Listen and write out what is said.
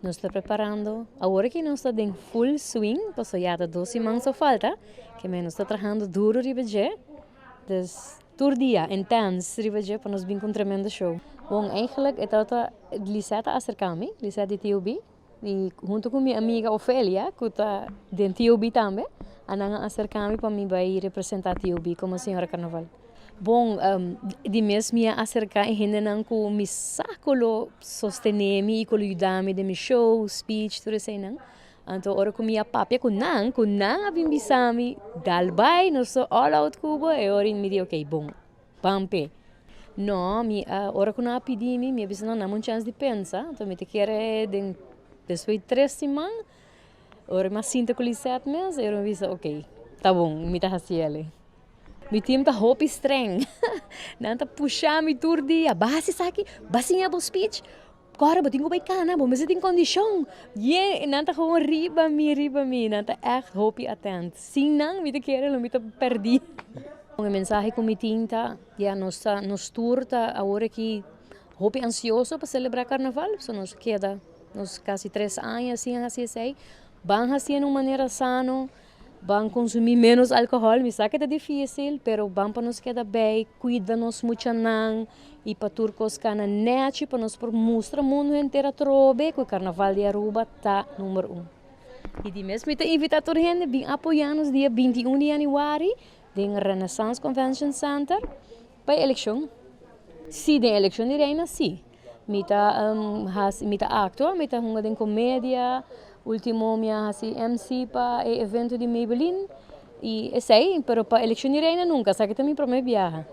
Nos ta preparando. Awor cu nos ta den full swing, paso ya ta 2 siman so falta, kiermen nos ta trahando duro riba dje. Dus tur dia intense riba dje pa nos bin cu un tremendo show. Bon, eigenlijk e tabata Lisette a acerca mi, Lisette di TOB, y hunto cu mi amiga Ofelia, cu ta di TOB tambe, nan a acerca mi pa mi bay representa TOB como señora Carnaval. Bon, di mes mi a acerca hendenan cu mi sa cu lo sostene mi y cu lo yuda mi den mi show, speech, tur esey nan. Anto, ora cu mi a papia cu nan a bin bisa mi, dal bay, nos ta all out cu bo, y ora mi di, "Ok, bon, ban p'e." No, mi ora cu nan a pidi mi, mi a bisa, "No, duna mi un chance di pensa." Anto mi ta kere den despues 3 siman, ora mi a sinta cu Lisette mes, y mi bisa, "Ok, ta bon, mi ta haci'e." Mi team ta hopi streng. Nan ta pusha mi tur dia. "Bo a hasi esaki, bo a siña bo speech. Awor bo tin cu bay cana, bo mester tin condicion." Yeah, nan ta gewoon riba mi, riba mi. Nan ta echt hopi atento. Sin nan, mi ta kere, lo mi ta perdi. Un mensahe cu mi tin ta, ja, nos ta, nos tur ta awor aki hopi ansioso pa celebra Carnaval, so nos keda nos casi 3 aña asina, asina esey. Ban haci di un manera sano, ban consumi menos alcohol, mi sa cu ta dificil, pero ban pa nos keda bon, cuida nos muchanan y pa tur cos cana nechi, pa nos por mustra mundo henter atrobe cu Carnaval di Aruba ta number 1. Y di mes mi ta invita tur hende bin apoya nos dia 21 di januari den Renaissance Convention Center pa eleccion. Si, den eleccion di reina, si. Mi ta mi ta actua, mi ta hunga den comedia, ultimo mi a hasi MC pa e evento di Maybelline y esey, pero pa eleccion di reina nunca, esaki ta mi prome biaha.